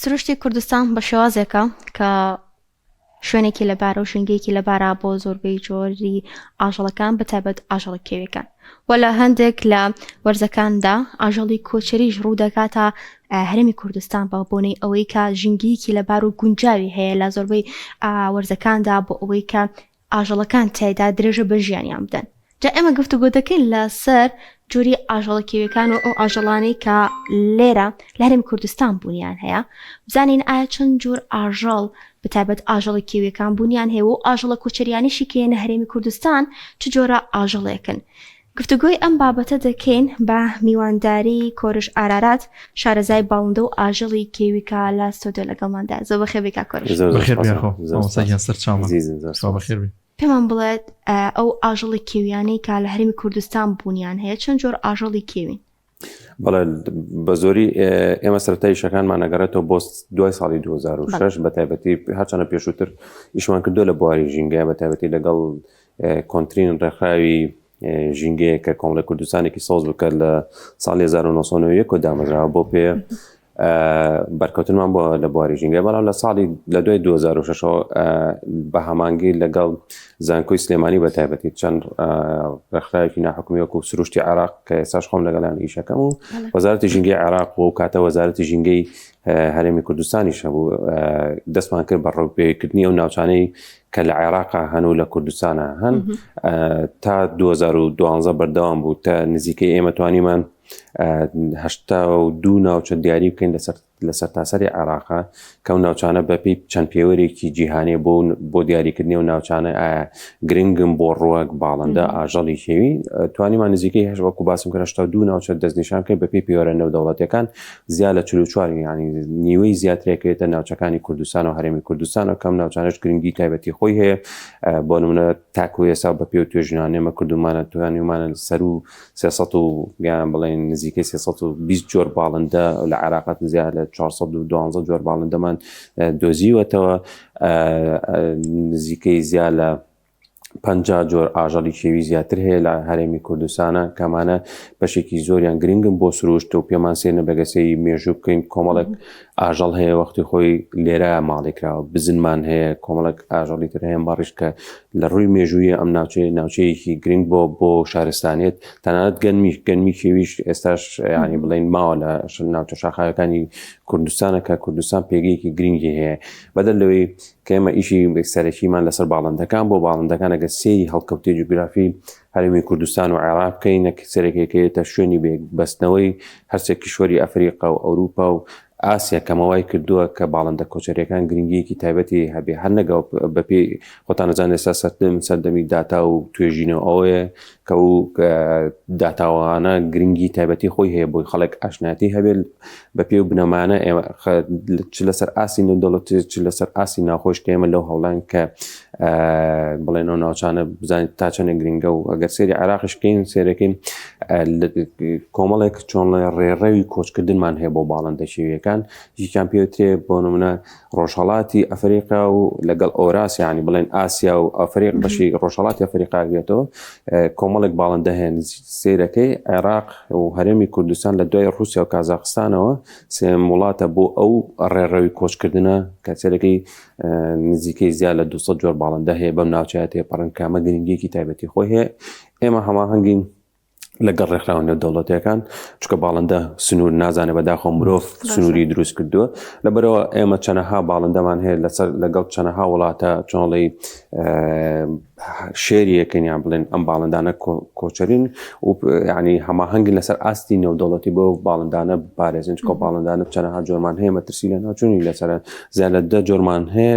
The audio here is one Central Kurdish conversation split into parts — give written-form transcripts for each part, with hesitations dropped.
سروشتی کوردستان بە شێوازێکە کە شوێنێکی لەبارە و ژینگەیەکی لەبارە بۆ زۆربەی جۆری ئاژەڵەکان بە تایبەت ئاژەڵە کێویەکان و لە هەندێک لە وەرزەکاندا ئاژەڵی کۆچەریش ڕوو دەکاتە هەرێمی کوردستان بە بۆنەی ئەوەی کە ژینگەیەکی لەبار و گونجاوی هەیە لە زۆربەی وەرزەکاندا بۆ ئەوەی کە ئاژەڵەکان تیایدا درێژە بە ژیانیان بدەن. جا ئێمە گفتوگۆ دەکەین لەسەر جۆری ئاژەڵە کێویەکان و ئەو ئاژەڵانەی کە لێرە لە هەرێمی کوردستان بوونیان هەیە بزانین ئایا چەند جۆر ئاژەڵ بەتایبەت ئاژەڵە کێویەکان بوونیان هەیە و ئاژەڵە کۆچەریانیشی کە یەنە هەرێمی کوردستان چ جۆرە ئاژەڵێکن گفتوگۆی ئەم بابەتە دەکەین بە میوانداری کۆرش ئارارات شارەزای باڵندە و ئاژەڵی کێوی کە لە ستۆدیۆ لەگەڵماندا زۆر بەخێر بێی کاک کۆرش. زۆر زۆر بەخێر سپاس. بێن خۆ زۆر مامۆستا سپاس. گیان سەرچاومان ئەزیزن زۆر سڵاو سپاس. بەخێر بێی. پێمان بڵێت ئەو ئاژەڵی کێویانەی کە لە هەرێمی کوردستان بوونیان هەیە چەند جۆر ئاژەڵی کێوین؟ بەڵێ بە زۆری ئێمە سەرەتای ئیشەکانمان ئەگەڕێتەوە بۆ دوای ساڵی 2006 بە تایبەتی هەرچەنە پێشووتر ئیشمان کردو لە بواری ژینگە بە تایبەتی لەگەڵ کۆنترین ڕێکخراوی ژینگەیە کە کۆمەڵی کوردستانێکی سەوز بکە لە ساڵی 1991 دامەزراوە بۆ پێ بەرکەوتنمان بۆ لە بواری ژینگە بەڵام لە ساڵی لە دوای 2006 بە هەمانگی لەگەڵ زانکۆی سلێمانی بە تایبەتی چەند ڕێکخراوێکی ناحکومی وەکو سروشتی عراق کە ئێستاش خۆم لەگەڵیان ئیشەکەم و وەزارەتی ژینگەی عراق و کاتە وەزارەتی ژینگەی هەرێمی کوردستانیش هەبوو دەستمان کرد بە ڕێکپێکردنی ئەو ناوچانەی کە لە عێراقا هەن و لە کوردستانە هەن تا 2012 بەردەوام بوو تا نزیکەی ئێمە توانیمان 82 ناوچە دیاری بکەین لەسەر لە سەرتاسەری عێراقا کە ئەو ناوچانە بەپێی چەند پێوەرێکی جیهانیە بۆ بۆ دیاریکردنی ئەو ناوچانە ئایا گرنگن بۆ ڕوەک باڵندە ئاژەڵی کێوی توانیمان نزیکەی هەش وەکو باسم کرد 82 ناوچە دەستنیشان بکەین بەپێی پێوەرە نێودەوڵەتیەکان زیاد لە 44 یعنی نیوەی زیاترێکێتە ناوچەکانی کوردستان و هەرێمی کوردستان و کەم ناوچانەش گرنگی تایبەتی خۆی هەیە بۆ نمونە تاکو ئێستا بە پێ و توێژینانێمە کردومانە توانیومانە سەرو 300 و یان بڵێن نزیکەی 320 جۆر باڵندە لە عێراقات زیاد لە 412 جۆر باڵندەمان دۆزیوەتەوە نزیکەی زیاد لە 50 جۆر ئاژەڵی کێوی زیاتر هەیە لە هەرێمی کوردستانە کەمانە بەشێکی زۆریان گرنگن بۆ سروشت و پێمان سێنە بەگەسەی مێژوو بکەین کۆمەڵێک ئاژەڵ هەیە وەختی خۆی لێرە ماڵی کراوە بزنمان هەیە کۆمەڵێک ئاژەڵی تر هەیە مەڕیش کە لە ڕووی مێژوویە ئەم ناوچەیە ناوچەیەکی گرنگ بۆ بۆ شارستانیت تەنانەت گەنمی گەنمی کێویش ئێستاش ینی بڵین ماوە لە ناوچە شاخاوەکانی کوردستانە کە کوردستان پێگەیەکی گرنگی هەیە بەدەر لەوەی کە ئێمە ئیشی سەرەکیمان لەسەر باڵندەکان بۆ باڵندەکان ئەگەر سێری هەڵکەوتەی جوگرافی هەرێمی کوردستان و عێراق بکەین نەک سەرەکیەکەیەتە شوێنی بێک بەستنەوەی هەرسێ کیشوەری ئەفریقا و ئەوروپا و ئاسیا کەمەوای کردووە کە باڵندە کۆچەریەکان گرنگیەکی تایبەتی هەبێ هەر نەگەڵ بەپێی خۆتان ئەزان ئێستا سەردەم سەردەمی داتا و توێژینەوە ئەوەیە کە و داتاوانە گرنگی تایبەتی خۆی هەیە بۆی خەڵک ئاشناتی هەبێت بە پێ و بنەمانە ئێمە چ لەسەر ئاستی نێودەوڵەتی چ لەسەر ئاستی ناوخۆش کە ئێمە لەو هەوڵان کە بڵێنەوە ناوچانە بزانین تا چەندە گرنگە و ئەگەر سێری عراقش بکەین سێرەکەین کۆمەڵێک چۆن ڕێڕەوی کۆچکردنمان هەیە بۆ باڵندە شێویەکان یەکیان پێوترێ بۆ نمونە ڕۆژهەڵاتی ئەفریقا و لەگەڵ ئۆراس یعنی بڵێن ئاسیا و ئەفریق بەشی ڕۆژهەڵاتی ئەفریقا گرێتەوە کۆمەڵێک باڵندە هەیە سیرەکەی عێراق و هەرێمی کوردستان لە دوای رووسیا و کازاخستانەوە سێم وڵاتە بۆ ئەو ڕێڕەوی کۆچکردنە کە سێرەکەی نزیکەی زیاد لە 200 جۆر باڵندە هەیە بەم ناوچەیە تێپەڕن کامە گرنگیەکی تایبەتی خۆی هەیە ئێمە هەماهەنگین لەگەڵ ڕێکخراوە نێودەوڵەتیەکان چکە باڵندە سنوور نازانێ بەداخۆ مرۆڤ سنووری دروست کردووە لەبەرەوە ئێمە چەنەها باڵندەمان هەیە لەسەر لەگەڵ چەنەها وڵاتە چۆنڵی شێریەکەن یان بڵێن ئەم باڵندانە کۆچەرین و ینی هەماهەنگن لەسەر ئاستی نێودەوڵەتی بۆ باڵندانە بپارێزن چکە باڵندانە چەنەها جۆرمان هەیە مەترسی لە ناچوونی لەسەر زیاد لە دە جۆرمان هەیە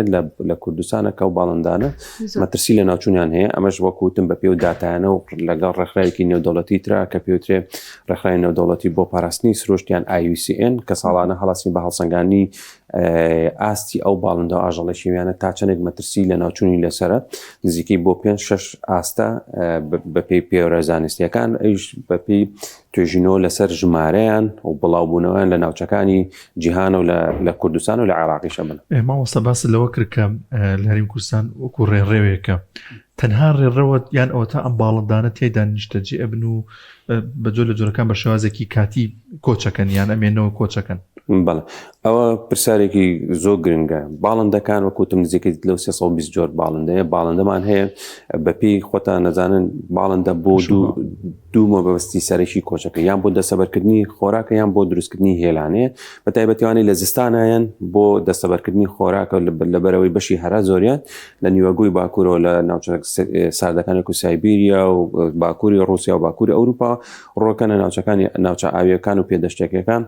لە کوردستانە کە و باڵندانە مەترسی لەناوچوونیان هەیە، ئەمەش وەک وتم بە پێی و داتایانە و لەگەڵ ڕێکخراوێکی نێودەوڵەتی ترا کە پێوترێ ڕێکخراوی نێودەوڵەتی بۆ پاراستنی سروشت یان IUCN کە ساڵانە هەڵاسین بە هەڵسەنگاندنی ئاستی ئەو باڵندە و ئاژەڵە شێویانە تا چەندێک مەترسی لەناوچوونی لەسەرە نزیکەی بۆ پێنج شەش ئاستە بەپێی پێوەرە زانستیەکان ئەویش بەپێی توێژینەوە لەسەر ژمارەیان و بڵاوبوونەوەیان لە ناوچەکانی جیهان و لە کوردستان و لە عێراقیش ئەمن. مامۆستا باست لەوە کرد کە لە هەرێمی کوردستان وەکو ڕێڕەوێکە تەنها ڕێڕەوە یان ئەوەتا ئەم باڵندانە تێدا نیشتەجێ ئەبن و بە جۆر لە جۆرەکان بە شێوازێکی کاتی کۆچەکەن یان ئەمێنەوە کۆچەکەن. بەڵێ ئەوە پرسیارێکی زۆر گرنگە باڵندەکان وەکوتم نزیکەی لەو 320 جۆر باڵندەیە باڵندەمان هەیە بەپی خۆتان نەزانن باڵندە بۆ دوو دوو مەبەستی سەرەکی کۆچەکە یان بۆ دەسەبەرکردنی خۆراکە یان بۆ دروستکردنی هێلانەیە بە تایبەتیوانی لە زستانایەن بۆ دەستەبەرکردنی خۆراکە لەبەرەوەی بەشی هەرا زۆریان لە نیوەگوی باکوورەوە لە ناوچە ساردەکانی و سایبیریا و باکووری رووسیا و باکووری ئەوروپا ڕۆکەنە ناوچەکانی ناوچە ئاویەکان و پێدەشتەکەکان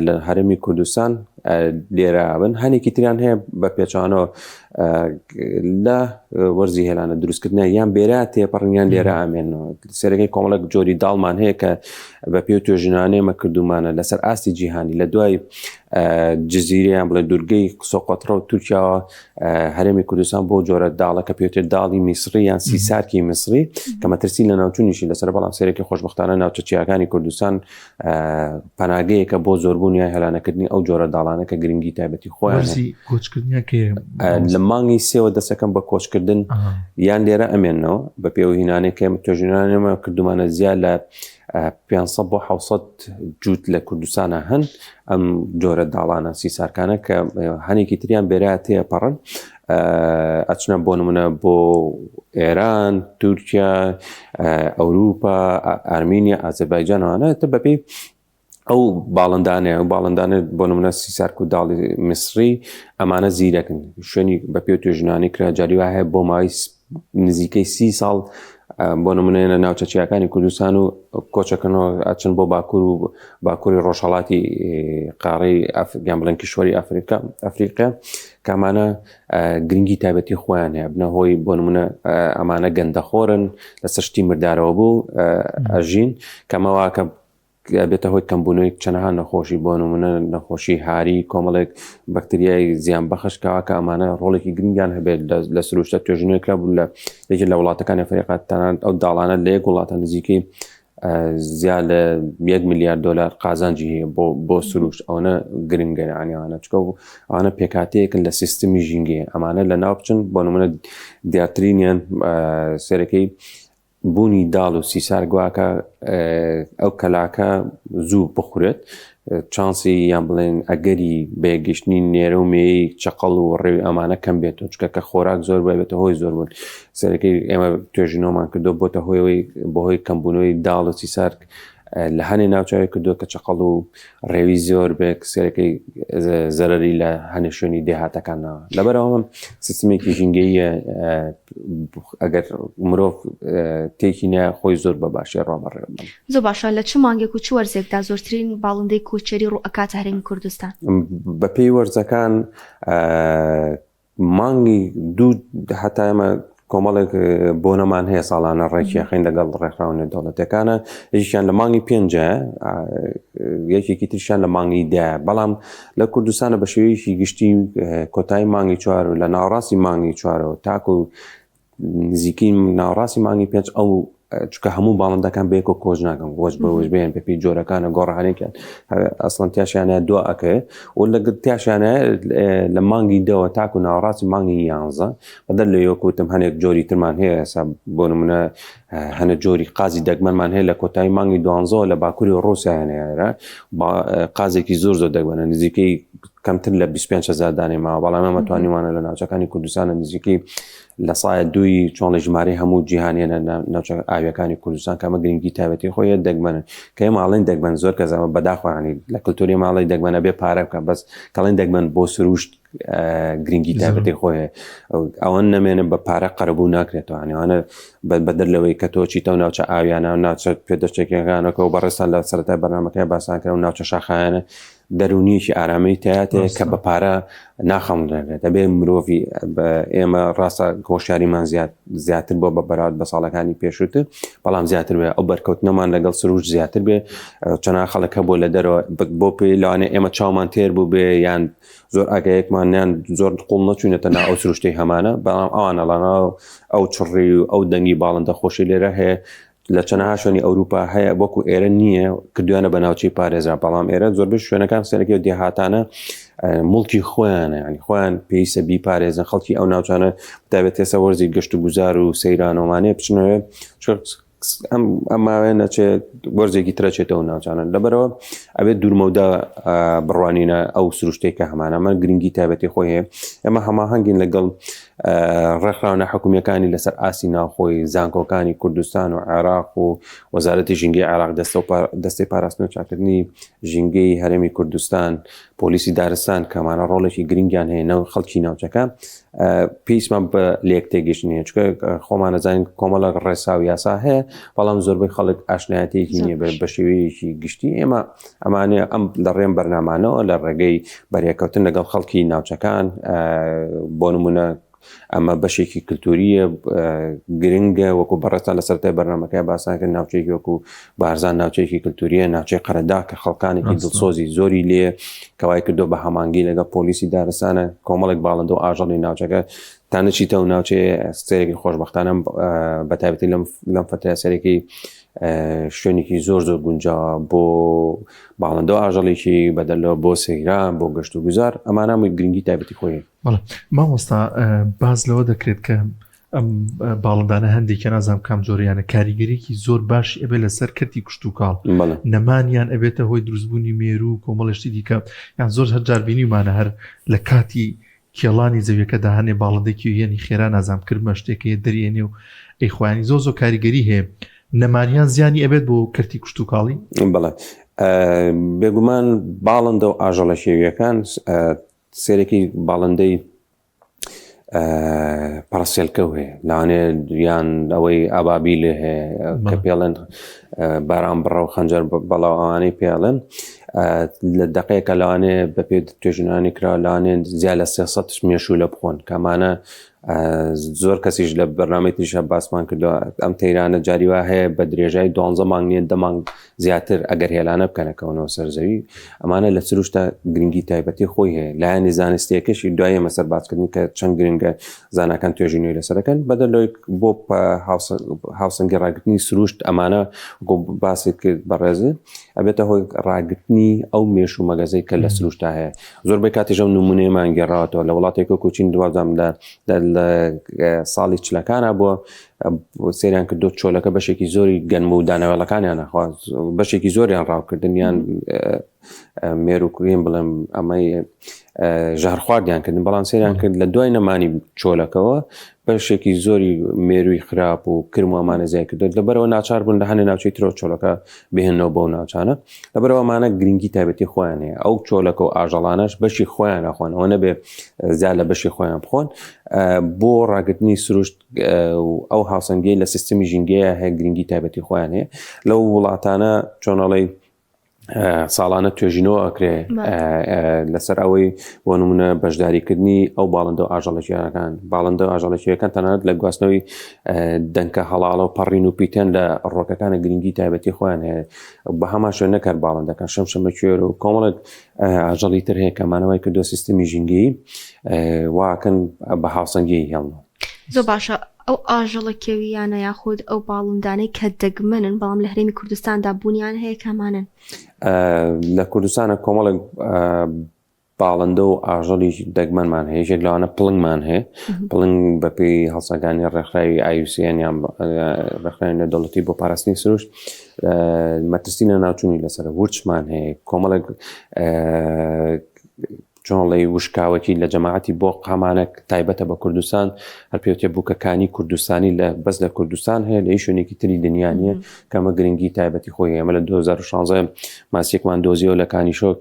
لە هەرێمی کوردستان لێرە بن هەنێکی تریان هەیە بە پێچانەوە لە وەرزی هێلانە دروستکردە یان بێرا تێپەڕنیان لێرە ئامێنەوە سەرەکەی کۆمەڵک جۆری داڵمان هەیە کە بە پێ توێژینانەیە مە کردومانە لەسەر ئاستی جیهانی لە دوای جززیریان بڵێ دوورگەی قسۆقۆتڕە و تورکیاوە هەرێمی کوردستان بۆ جۆرە داڵە کە پێوتێت داڵی میسری یان سیسارکی میسری کە مەترسی لە ناوچونیشی لەسەر بەڵام سێرێکی خۆشببختانە ناوچە چیاکانی کوردستان پەناگەیەکە بۆ زۆربوون یا هێلانەکردنی ئەو جۆرە داڵانە کە گرنگی تایبەتی خۆیان لە مانگی سێوە دەسەکەم بە کۆچکردن یان لێرە ئەمێنەوە بە پێوەهینانێک کە توێژینانێمە کردومانە زیاد لە 500 بۆ 600 جووت لە کوردستانە هەن ئەم جۆرە داڵانە سیسارکانە کە هەنێکی تریان بێرا تێپەڕن ئەچنە بۆ نمونە بۆ ئێران تورکیا ئەوروپا ئەرمینیا ئازربایجانوانە تە بەپی ئەو باڵندانەیە و باڵندانە بۆ نمونە سیسارک و داڵی میسری ئەمانە زیرەکن شوێنی بە پێ توێژنانی کرا جاری وایە بۆ ماوەی نزیکەی سی ساڵ بۆ نمونەیە لە ناوچە چیاکانی کوردستان و کۆچەکەنەوە ئەچن بۆ باکوور و باکووری ڕۆژهڵاتی قاڕی ئەفریان بڵێن کیشوەری ئەفریقا ئەفریقیا کامانە گرنگی تایبەتی خۆیان هەیە بنە هۆی بۆ نمونە ئەمانە گەندەخۆرن لەسەر شتی مردارەوە بوو ئەژین کەمەوە کە ئەبێتە هۆی کەمبوونەوەی چەنەها نەخۆشی بۆ نمونە نەخۆشی هاری کۆمەڵێک بەکتریای زیان بەخش کەوا کە ئەمانە ڕۆڵێکی گرنگیان هەبێت لە سروشتە توێژینەوەی کرا بوو لە یەکێک لە وڵاتەکانی ئەفریقا تەنانەت ئەو داڵانە لە یەک وڵاتە نزیکەی زیاد لە یەک ملیار دلار قازانجی هەیە بۆ بۆ سروشت ئەوەنە گرنگە یانیوانە چکە و ئەوانە پێکاتەیەکن لە سیستمی ژینگەیە ئەمانە لە ناو بچن بۆ نمونە دیارترینیان سەرەکەی بوونی داڵ و سیسار گواکە ئەو کەلاکە زوو بخورێت چانسی یان بڵێن ئەگەری بەیەکگەشتنی نێرە و مێی چەقەڵ و ڕێوی ئەمانە کەم بێتەوە چکە کە خۆراک زۆر بێتە هۆی زۆر بوون سەرەکەی ئێمە توێژینەوەمان کردو بۆتە هۆیەوەی بەهۆی کەمبوونەوەی داڵ و سیسار لە هەنێ ناوچوی کردووە کە چەقەڵ و ڕێوی زۆر بێ سەرەکەی زەرری لە هەنێ شوێنی دێهاتەکان ناوە لەبەرەوە سیستمێکی ژینگەیە ئەگەر مرۆڤ تێکی نە خۆی زۆر بە باشی ڕابڕێ. زۆر باشە لە چ مانگێک و چ وەرزێکدا زۆرترین باڵندەی کۆچەری ڕوو ئەکاتە هەرێمی کوردستان؟ بەپێی وەرزەکان مانگی دوو هەتا ئێمە کۆمەڵێک بۆنەمان هەیە ساڵانە ڕێکیاخین لەگەڵ ڕێکخراوە نێودەوڵەتەکانە یەکیان لە مانگی پێنجە یەکێکی تریشان لە مانگی دە بەڵام لە کوردستانە بە شێوەیەکی گشتی کۆتایی مانگی چوار و لە ناوەڕاستی مانگی چوارەوە تاکو نزیکەی ناوەڕاستی مانگی پێنج ئەو چکە هەموو باڵندەکان بەیەکۆ کۆچ ناکەن وەج بە وەج بێن بەپی جۆرەکانە گۆڕانێکیان ئەسڵەن تیاشیانە دو ئەکەوێت و لە تیاشیانە لە مانگی دەوە تاکو ناوەڕاستی مانگی یانزە بەدەر لە یۆکوتم هەنێک جۆری ترمان هەیە ئێستا بۆ نمونە هەنە جۆری قازی دەگمەنمان هەیە لە کۆتایی مانگی دوانزەوە لە باکووری ڕووسیایان هەیە قازێکی زۆر زۆر دەگمەنە نزیکەی کەمتر لە 25 هزار دانێ ماوە بەڵام ئەمە توانیوانە لە ناوچەکانی کوردستانە نزیکەی لە سایە دووی چۆڵی ژمارەی هەموو جیهانیە لە ناوچە ئاویەکانی کوردستان کەمە گرنگی تایبەتی خۆی دەگمەنن کە ئێمە ئەڵێن دەگمەن زۆر کەس ئەمە بەداخوانی لە کللتوری ماڵی دەگمەنە بێ پارە بکە بەس کەڵێن دەگمەن بۆ سروشت گرنگی تایبەتی خۆی ئەوە نەمێنە بە پارە قەرەبوو ناکرێتەوە ئەوانە بەدەر لەوەی کە تۆ چیتە و ناوچە ئاویانە و ناوچە پێدەشتێکەکانەکە و بەڕێستان لە سەرەتای بەرنمەکەی باسان کرا و ناوچە شاخایانە دەروونیەکی ئارامی تیاتێ کە بە پارە ناخەمڵێنرێت دەبێ مرۆڤی ئێمە ڕاستە هۆشیاریمان زیاد زیاتر بۆ بە بەرات بە ساڵەکانی پێشووتر بەڵام زیاتر بێ ئەو بەرکەوتنەمان لەگەڵ سروش زیاتر بێ چەنا خەڵک هەبوو لە دەرەوە بۆ پێی لەوانێ ئێمە چاومان تێر بوو بێ یان زۆر ئاگایەکمان نیان زۆر قوڵ نەچوینەتە نا ئەو سروشتەی هەمانە بەڵام ئەوان ئەڵانە ئەو چڕی و ئەو دەنگی باڵندە خۆشی لێرە هەیە لە چەنەها شوێنی ئەوروپا هەیە وەکو ئێرە نییە کردویانە بە ناوچەی پارێزرا بەڵام ئێرە زۆربەی شوێنەکان سەرەکی و دێهاتانە مڵکی خۆیانە ینی خۆیان پێویستە بیپارێزن خەڵکی ئەو ناوچانە تایبەت ئێستا وەرزی گەشت و گوزار و سەیرانۆمانەیە بچنەوە. ئەم ئەم ماوەیە نەچێت وەرزێکی ترە چێتەوە ناوچانە لەبەرەوە ئەبێت دوورمەودا بڕوانینە ئەو سروشتێک کە هەمانە ئەمە گرنگی تایبەتی خۆی هەیە ئێمە هەماهەنگین لەگەڵ ڕێکخراوە ناحکومیەکانی لەسەر ئاستی ناوخۆی زانکۆکانی کوردستان و عێراق و وەزارەتی ژینگەی عێراق دەستەی پاراستن و چاکردنی ژینگەی هەرێمی کوردستان پۆلیسی دارستان کەمانە ڕۆڵێکی گرنگیان هەیە ناو خەڵکی ناوچەکە پێویستمان بە لێک تێگەشتن هەیە چکە خۆمان نەزانین کۆمەڵک ڕێسا و یاسا هەیە بەڵام زۆربەی خەڵک ئاشنایەتێکی نییە بە شێوەیەکی گشتی ئێمە ئەمانە ئەم لە ڕێم بەرنامانەوە لە ڕێگەی بەرێکەوتن لەگەڵ خەڵکی ناوچەکان بۆ نمونە ئەمە بەشێکی کللتوریە گرنگە وەکو بەڕێزتان لە سەرەتای بەرنمەکە باسان کرد ناوچەیەکی وەکو بارزان ناوچەیەکی کللتوریە ناوچەی قەرەدا کە خەڵکانێکی دڵسۆزی زۆری لێ کەوای کردو بە هەمانگی لەگەڵ پۆلیسی دارستانە کۆمەڵێک باڵندە و ئاژەڵی ناوچەکە تا نەچیتە و ناوچەیە سەرێکی خۆشببختانم بە تایبەتی لەم لەم فترە سەرێکی شوێنێکی زۆر زۆر گونجاوە بۆ باڵندە و ئاژەڵێکی بەدەلەوە بۆ سەیران بۆ گەشت و گوزار ئەمانە گرنگی تایبەتی خۆی بەڵێ مامۆستا باس لەوە دەکرێت کە ئەم باڵندانە هەندێکیان نازانم کام جۆریانە کاریگەریکی زۆر باش ئەبێت لەسەر کەرتی کشتتوکاڵ نەمانیان ئەبێتە هۆی دروستبوونی مێرو و کۆمەڵشتی دیکە یان زۆر هەر جار بینیمانە هەر لە کاتی کێڵانی زەویەکەدا هەنێ باڵندێکی یەنی خێرا نازام کردمە شتێکەیە دەریێنێ و ئەیخوانی زۆر زۆر کاریگەری هەیە نەمانیان زیانی ئەبێت بۆ کەرتی کشتتوکاڵی بەڵێ بێگومان باڵندە و ئاژەڵە شێویەکان سێرەکی باڵندەی پەڕەسێلکە هەیە لەوانەیە یان ئەوەی ئابابیل هەیە کە پێڵێن باران بڕە و خەنجەر بەڵاو ئەوانەی پێڵێن لە دقەیەکە لەوانەیە بە پێ توێژینانی کرا لەوانەیە زیاد لە 300 مێشوو لە بخۆن کەمانە زۆر کەسیش لە بەرنامەی تریشە باسمان کردووە ئەم تەیرانە جاری وا هەیە بە درێژای دوانزە مانگ نییە دە مانگ زیاتر ئەگەر هێلانە بکەنەکەونەوە سەر زەوی ئەمانە لە سروشتا گرنگی تایبەتی خۆی هەیە لایەنی زانستیەکەشی دوای ئێمە سەر باسکردن کە چەند گرنگە زاناکان توێژینەوەی لەسەرەکەن بەدەر لەوەی بۆ هاوسەنگی ڕاگرتنی سروشت ئەمانە باسی کرد بەڕێزێ ئەبێتە هۆی ڕاگرتنی ئەو مێش و مەگەزەی کە لە سروشتا هەیە زۆربەی کاتیش ئەو نمونەیەمان گێڕاوەتەوە لە وڵاتێک وەکو چین دوازدەم لە ساڵی چلەکانە بووە سەیران کردو چۆلەکە بەشێکی زۆری گەنم و دانەوێڵەکانیان نەخوا بەشێکی زۆریان ڕاوکردنیان مێروکرین بڵێم ئەمەی ژارخواردیان کردن بەڵام سەیران کرد لە دوای نەمانی چۆلەکەوە بەشێکی زۆری مێروی خراپ و کرم و ئەمانە زیای کردو لەبەرەوە ناچار بوون لە هەنێ ناوچەی ترەوە چۆلەکە بهێنەوە بەو ناوچانە لەبەرەوە ئەمانە گرنگی تایبەتی خۆیان هەیە ئەو چۆلەکە و ئاژەڵانەش بەشی خۆیان ئەخۆن ئەوە نەبێ زیاد لە بەشی خۆیان بخۆن بۆ ڕاگرتنی سروشت و ئەو هاوسەنگی لە سیستمی ژینگەیە هەیە گرنگی تایبەتی خۆیان هەیە لەو وڵاتانە چۆنەڵی ساڵانە توێژینەوە ئەکرێ لەسەر ئەوەی بۆ نمونە بەشداریکردنی ئەو باڵندە و ئاژەڵە کێویەکان باڵندە و ئاژەڵە کێویەکان تەنانەت لە گواستنەوەی دەنکە هەڵاڵە و پەڕین و پیتەن لە ڕۆکەکانە گرنگی تایبەتی خۆیان هەیە بە هەمان شوێن نەکار باڵندەکان شەمشەمە کوێر و کۆمەڵێک ئاژەڵی تر هەیە کەمانەوەی کردو سیستمی ژینگەیی واکەن بە هاوسەنگی هێڵنەوە. زۆر باشە ئەو ئاژەڵە کێوییانە یاخود ئەو باڵندانەی کە دەگمەنن بەڵام لە هەرێمی کوردستاندا بوونیان هەیە کامانەن؟ لە کوردستانە کۆمەڵێک باڵندە و ئاژەڵی دەگمەنمان هەیە یەکێک لەوانە پڵنگمان هەیە پڵنگ بەپێی هەڵسەنگانی ڕێکخراوی IUCN یان ڕێکخراوی نێودەوڵەتی بۆ پاراستنی سروشت مەترسی لە ناوچوونی لەسەر ورچمان هەیە کۆمەڵێک چۆنڵی وشکاوەکی لە جەماعەتی بۆ قامانە تایبەتە بە کوردستان هەر پێوتێ بووکەکانی کوردستانی لە بەس لە کوردستان هەیە لە شوێنێکی تری دنیا نییە کەمە گرنگی تایبەتی خۆی ئێمە لە 2016 ماسیەکمان دۆزیەوە لە کانیشۆک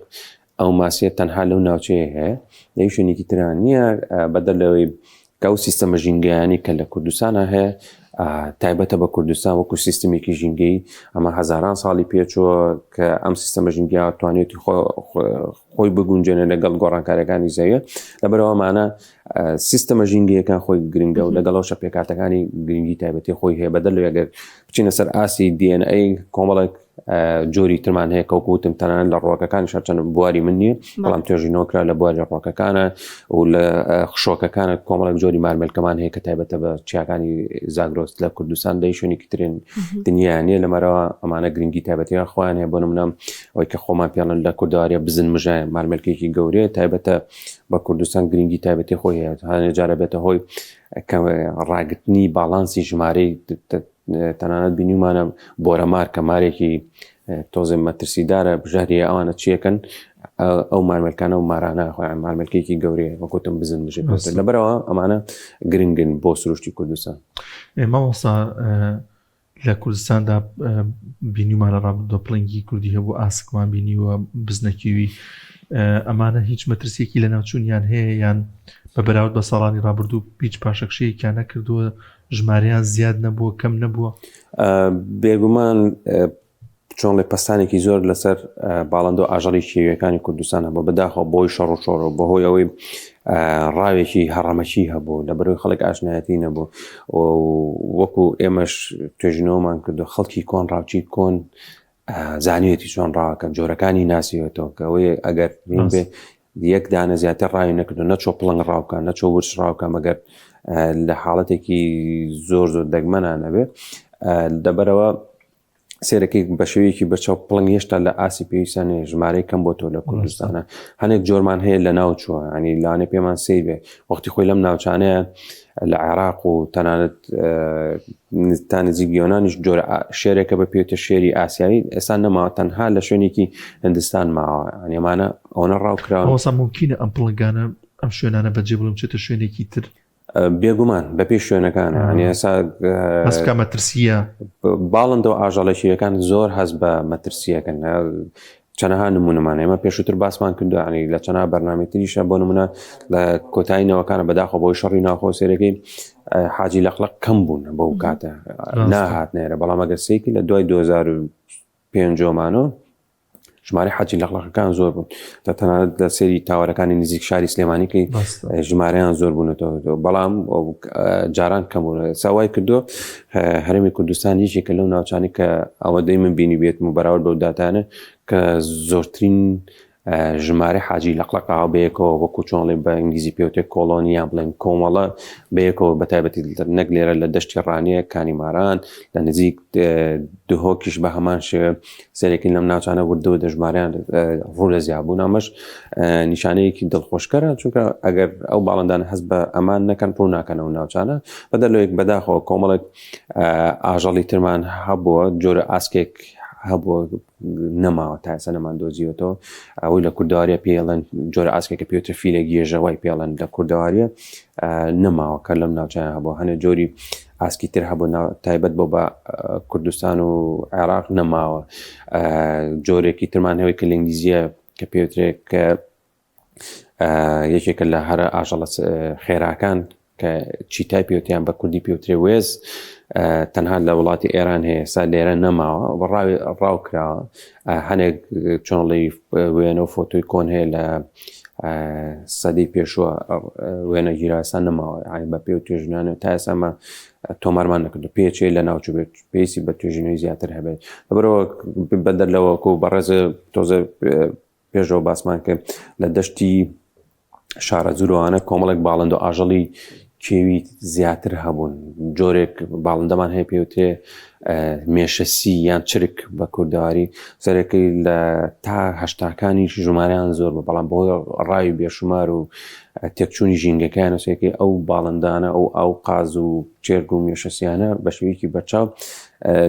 ئەو ماسیە تەنها لەو ناوچەیە هەیە لە هیچ شوێنێکی تران نییە بەدەر لەوەی کە ئەو سیستەمە ژینگەیانی کە لە کوردستانە هەیە تایبەتە بە کوردستان وەکو سیستمێکی ژینگەی ئەمە هەزاران ساڵی پێچوە کە ئەم سیستەمە ژینگە توانێتی خۆی بگونجێنە لەگەڵ گۆڕانکارەکانی زەویە لەبەرەوەمانە سیستەمە ژینگەیەکان خۆی گرنگە و لەگەڵەوە شەپێکاتەکانی گرنگی تایبەتی خۆی هەیە بەدەر لەوێ گەر بچینە سەر ئاسی DNA کۆمەڵێک جۆری ترمان هەیە کە وەکو وتم تەنانەت لە ڕۆکەکانی هەرچەند بواری من نییە بەڵام توێژینەوە کرا لە بواری ڕۆکەکانە و لە خشۆکەکانە کۆمەڵێک جۆری مارمێلکەمان هەیە کە تایبەتە بە چیاکانی زاگرۆس لە کوردستان دەی شوێنێکی ترین دنیا نییە لەمەرەوە ئەمانە گرنگی تایبەتیان خۆیان هەیە بۆ نمونە ئەوەی کە خۆمان پێڵن لە کوردەواریە بزن مژایە مارمێلکێکی گەورەیە تایبەتە بە کوردستان گرنگی تایبەتی خۆی هەیە هەنێ جارە بێتە هۆی ڕاگرتنی باڵانسی ژمارەی تەنانەت بینیمانە بۆرەمار کە مارێکی تۆزێ مەترسیدارە بژاریە ئەوانە چیەکەن ئەو مارمێلکانە و مارانە خۆیان مارمێلکێکی گەورەیە وەکوتم بزن دژێت لەبەرەوە ئەمانە گرنگن بۆ سروشتی کوردستان. مامۆستا لە کوردستاندا بینیمانە ڕابردووە پڵنگی کوردی هەبوو ئاسکمان بینیوە بزنەکیوی ئەمانە هیچ مەترسیەکی لە ناوچوونیان هەیە یان بە بەراورد بە ساڵانی ڕابردوو هیچ پاشەکشەیەکیان نەکردووە ژمارەیان زیاد نەبووە کەم نەبووە؟ بێگومان چۆن ڵێ پەستانێکی زۆر لەسەر باڵندە و ئاژەڵی کێویەکانی کوردستان هەبوو بەداخەوە بۆی شەڕ و شۆڕ و بەهۆی ئەوەی ڕاوێکی هەڕەمەکی هەبوو لە بەرەوەی خەڵک ئاشنایەتی نەبوو وەکو ئێمەش توێژینەوەمان کردو خەڵکی کۆن ڕاوچی کۆن زانیەتی چۆن ڕاکە جۆرەکانی ناسیوەتەوە کە ئەوەی ئەگەر بێ یەک دانە زیاتر ڕاوی نەکردو نەچۆ پڵنگ ڕاوکە نەچۆ ورچ ڕاوکە مەگەر لە حاڵەتێکی زۆر زۆر دەگمەنان نەبێ دەبەرەوە سێرەکەی بە شێوەیەکی بەچاو پڵنگ هێشتا لە ئاسی پێویستانێ ژمارەی کەم بۆ تۆ لە کوردستانە هەنێک جۆرمان هەیە لە ناو چووە ینی لانێ پێمان سیر بێ وەختی خۆی لەم ناوچانەیە لە عێراق و تەنانەت تا نزیک یۆنانیش جۆرە شێرێکە بە پێوتە شێری ئاسیایی ئێستا نەماوە تەنها لە شوێنێکی هندستان ماوە ئەنیمانە ئەوەنە ڕاو کراوە ممکنە ئەم پڵنگانە ئەم شوێنانە بەجێ بڵم چێتە شوێنێکی تر بێگومان بەپێی شوێنەکان ینی ئێسا هەستکە مەترسیە باڵندە و ئاژەڵەکیەکان زۆر هەست بە مەترسیەکەن چەنەها نمونەمان ئێمە پێشووتر باسمان کردو ینی لە چەنا بەرنامی تریشە بۆ نمونە لە کۆتایی نەوەکانە بەداخۆ بۆی شەڕی ناخۆ سێرەکەی حاجی لەقلق کەم بوون بەو کاتە ناهات نێرە بەڵام ئەگەر سێکی لە دوای 2005 مانەوە ژمارەی حاجی لەقلەقەکان زۆر بوون تا تەنانەت لە سێری تاوەرەکانی نزیک شاری سلێمانی کەی ژمارەیان زۆر بوونەتەوە بەڵام جاران کەم بوون ساوای کردو هەرێمی کوردستان یەکێکە لەو ناوچانی کە ئەوە دەی من بینی بێتم و بەراورد بەو داتانە کە زۆرترین ژمارە حاجی لەقلەقاوە بەیەکەوە وەکو چۆنڵێ بە ئینگلیزی پێوتێک کۆڵۆنی یان بڵێن کۆمەڵە بەیەکەوە بە تایبەتی نەک لێرە لە دەشتی ڕانیە کانی ماران لە نزیک دهۆکیش بە هەمان شێوە سەرەکین لەم ناوچانە وردە و دەژماریان ڕوو لە زیابوون ئەمەش نیشانەیەکی دڵخۆشکەرە چونکە ئەگەر ئەو باڵندانە هەست بە ئەمان نەکەن ڕوو ناکەن ئەو ناوچانە بەدەر لەوەیەک بەداخەوە کۆمەڵێک ئاژەڵی ترمان هەبووە جۆرە ئاسکێک هەبووە نەماوە تا ئێستا نەمان دۆزیوەتەوە ئەوەی لە کوردەواریە پێڵێن جۆرە ئاسکێکە پێوتە فیلە گێژە وای پێڵێن لە کوردەواریە نەماوە کە لەم ناوچەیە هەبوو هەنێ جۆری ئاسکی تر هەبوو تایبەت بۆ بە کوردستان و عێراق نەماوە جۆرێکی ترمان هەوەی کە لەنگلیزیە کە پێوترێک کە یەکێکە لە هەرە ئاژەڵە خێراکان کە چیتای پێوتیان بە کوردی پێوترێ وێز تەنها لە وڵاتی ئێران هەیە سا لێرە نەماوە بەڕاوی ڕاو کراوە هەنێک چۆنڵی وێنە و فۆتۆی کۆن هەیە لە سەدەی پێشوە وێنە گیراسان نەماوە یعنی بە پێ و توێژنانە تا ئێستا تۆمارمان نەکردو پێچێ لە ناوچوو بێت پێویستی بە توێژینەوەی زیاتر هەبێت لەبەرەوە بەدەر لەوەکو بەڕێز تۆزە پێشەوە باسمان کرد لە دەشتی شارە زورۆوانە کۆمەڵێک باڵند و ئاژەڵی کێوی زیاتر هەبوون جۆرێک باڵندەمان هەیە پێوترێ مێشەسی یان چرک بە کوردەواری سەرەکەی لە تا هەشتاکانی ژمارەیان زۆر بە بەڵام بۆ ڕاوی بێشمار و تێکچوونی ژینگەکەیان سێکی ئەو باڵندانە ئەو ئاو قاز و چێرگ و مێشەسیانە بە شێوەیەکی بەرچاو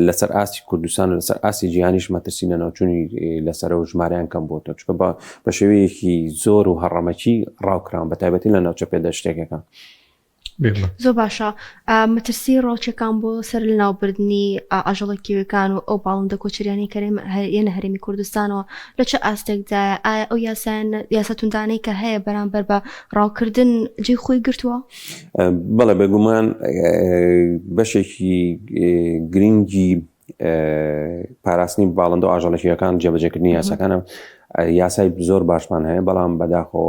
لەسەر ئاستی کوردستان و لەسەر ئاستی جیهانیش مەترسی لەناوچوونی لەسەرە و ژمارەیان کەم بۆتەوە چونکە بە شێوەیەکی زۆر و هەڕەمەکی ڕاوکراون بە تایبەتی لە ناوچە پێدەشتێکەکان. زۆر باشە مەترسی ڕاوچەکان بۆ سەر لەناوبردنی ئاژەڵە کێویەکان و ئەو باڵندە کۆچەریانەی کە یەنە هەرێمی کوردستانەوە لە چ ئاستێکدایە ئایا ئەو یاسایان یاسا توندانەی کە هەیە بەرامبەر بە ڕاوکردن جێی خۆی گرتووە؟ بەڵێ بێگومان بەشێکی گرنگی پاراستنی باڵندە و ئاژەڵەکیەکان جێبەجێکردنی یاساکانە یاسای زۆر باشمان هەیە بەڵام بەداخۆ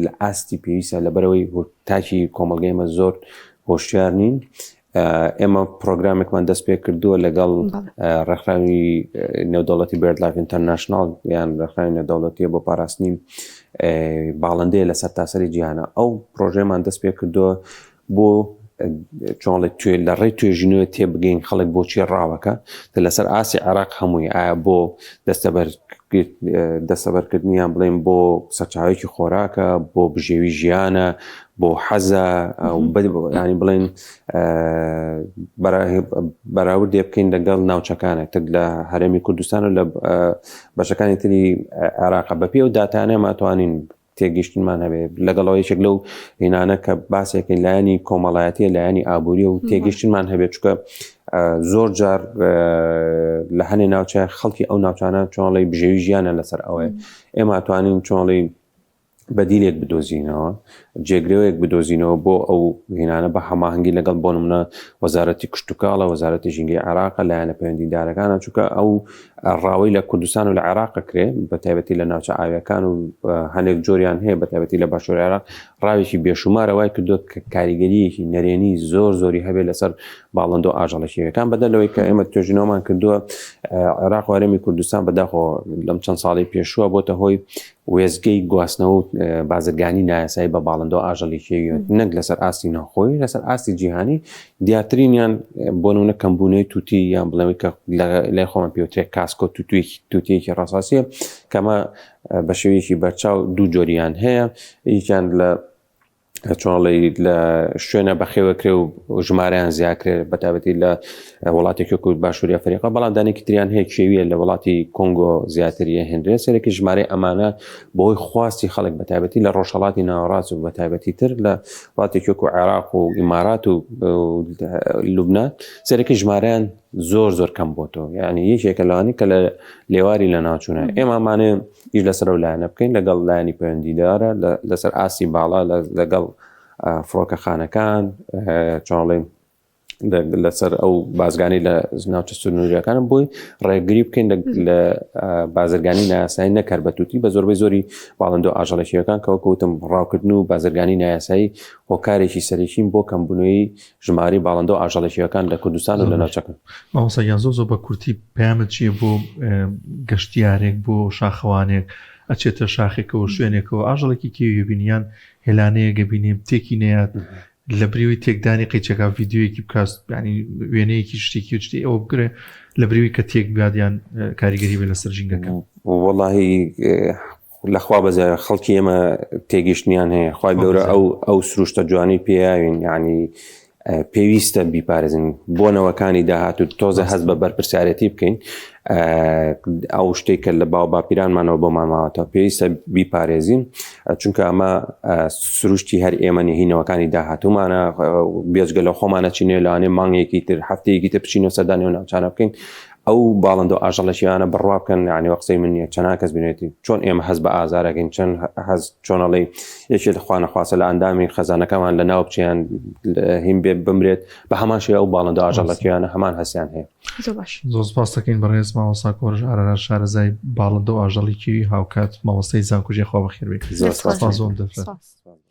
لە ئاستی پێویستە لەبەرەوەی تاکی کۆمەلگەیمە زۆر هۆشیار نین ئێمە پرۆگرامێکمان دەست پێ کردووە لەگەڵ ڕێکخراوی نێودەوڵەتی BirdLife International یان ڕێکخراوی نێودەوڵەتیە بۆ پاراستنی باڵندەیە لە سەرتاسەری جیهانە ئەو پرۆژەمان دەست پێ کردووە بۆ چۆنڵێ توێ لە ڕێی توێژینەوە تێبگەین خەڵک بۆچی ڕاوەکە لەسەر ئاسی عراق هەمووی ئایا بۆ دەستەبەر دەسەبەرکردنیان بڵێن بۆ سەرچاوێکی خۆراکە بۆ بژێوی ژیانە بۆ حەزە ینی بڵێن بەراوردێ بکەین لەگەڵ ناوچەکانە تر لە هەرێمی کوردستان و لە بەشەکانی تری عێراق بەپێ و داتانە ماتوانین تێگەیشتنمان هەبێ لەگەڵەوە یەکێک لەو هینانە کە باسێکین لایەنی کۆمەڵایەتیە لایەنی ئابووری و تێگەیشتنمان هەبێت چکە زۆر جار لە هەنێ ناوچە خەڵکی ئەو ناوچانە چۆنڵی بژێوی ژیانە لەسەر ئەوەیە ئێمە توانین چۆنڵی بەدیلێک بدۆزینەوە جێگرەوەیەک بدۆزینەوە بۆ ئەو هێنانە بە هەماهەنگی لەگەڵ بۆ نمونە وەزارەتی کشتتوکاڵە وەزارەتی ژینگەی عراقە لایەنە پەیوەندیدارەکانە چونکە ئەو ڕاوەی لە کوردستان و لە عێراق کرێ بە تایبەتی لە ناوچە ئاویەکان و هەندێک جۆریان هەیە بە تایبەتی لە باشوور عێراق ڕاوێکی بێشومارە وای کردووە کە کاریگەریەکی نەرێنی زۆر زۆری هەبێت لەسەر باڵندە و ئاژەڵە کێویەکان بەدەر لەوەی کە ئێمە توێژینەوەمان کردووە عێراق و هەرێمی کوردستان بەداخۆ لەم چەند ساڵی پێشووە بۆتە هۆی وێستگەی گواستنەوە و بازرگانی نایاسایی بە باڵندە و ئاژەڵی کێوی نەک لەسەر ئاستی ناوخۆی لەسەر ئاستی جیهانی دیارترینیان بۆ نمونە کەمبوونەوەی توتی یان بڵێن کە لای خۆمان پێوترێت کاسکۆ توتوێکی توتیەکی ڕەساسیە کەمە بە شێوەیەکی بەرچاو دوو جۆریان هەیە یەکیان لە چۆنڵی لە شوێنە بەخێوەکرێ و ژمارەیان زیاکرێ بەتابەتی لە وڵاتێکی کورد باشووری ئەفریقا بەڵام دانێکی تریان هەیە کێویە لە وڵاتی کۆنگۆ زیاتر یەهێنرێ سەرێکی ژمارەی ئەمانە بۆی خواستی خەڵک بەتایبەتی لە ڕۆژهەڵاتی ناوەڕاست و بەتایبەتی تر لە وڵاتێکی وەکو عێراق و ئیمارات و لوبناان سەرەکی ژمارەیان زۆر زۆر کەم بۆتەوە یعنی یەکێکە لەوانی کە لە لێواری لە ناوچوونە ئێمەمانێ ئیش لەسەر ئەو لایەنە بکەین لەگەڵ لایەنی پەیوەندیدارە لەسەر ئاستی باڵا لەگەڵ فڕۆکەخانەکان چۆنڵێن لەسەر ئەو بازگانی لە ناوچە سنووریەکانم بۆی ڕێگری بکەین لە بازرگانی نایاسایی نەکەر بە توتی بە زۆربەی زۆری باڵندۆ ئاژەڵەکیەکان کە وەکوتم ڕاوکردن و بازرگانی نایاسایی هۆکارێکی سەرەکین بۆ کەمبوونەوەی ژمارەی باڵندە و ئاژەڵە کێوەکان لە کوردستان و لە ناوچەکە. مامۆستا گیان زۆر زۆر بە کورتی پەیامت چییە بۆ گەشتیارێک بۆ شاخەوانێک ئەچێتە شاخێکەوە شوێنێکەوە ئاژەڵێکی کێوی بینی یان هێلانەیەک بینێ تێکی نەیات لە بریوی تێکدانی قیچەکە ڤیددیوەکی بکات ینی وێنەیەکی شتێکی شتی ئەوە بگرێ لە بریوی کە تێک بیات یان کاریگەری بێ لەسەر ژینگەکە وەڵاهی لەخوا بەزیایە خەڵکی ئێمە تێگەشتنیان هەیە خی گەورە ئەو ئەو سروشتە جوانی پێیاوین یعنی پێویستە بیپارێزن بۆ نەوەکانی داهات و تۆزە هەست بە بەرپرسیارەتی بکەین ئەو شتێک کە لە باو باپیرانمانەوە بۆمان ماوەتەوە پێویستە بیپارێزین چونکە ئەمە سروشتی هەر ئێمە هینەوەکانی داهاتوومانە بێجگە لە خۆمانە چینێ لەوانێ مانگێکی تر هەفتەیەکی تر بچینەوە سەردانی و ناوچانە بکەین ئەو باڵندە و ئاژەڵەکیانە بڕوا بکەن یعنی وە قسەی من نییە چەندان کەس بینێتی چۆن ئێمە هەست بە ئازارەکەین چەند هەز چۆنەڵی یەکێ لە خوانەخواسە لە ئەندامی خەزانەکەمان لە ناو بچیان هیم بێ بمرێت بە هەمان شێوە ئەو باڵندە ئاژەڵەکیانە هەمان هەستیان هەیە زۆر باش زۆر سپاس دەکەین بەڕێز مامۆستا کۆرش ئارارات شارەزای باڵندە و ئاژەڵی کێوی هاوکات مامۆستای زانکۆ ژێ خوا بەخێر بێت زۆر سپاس سپاس زۆر دەفرەت سپاس.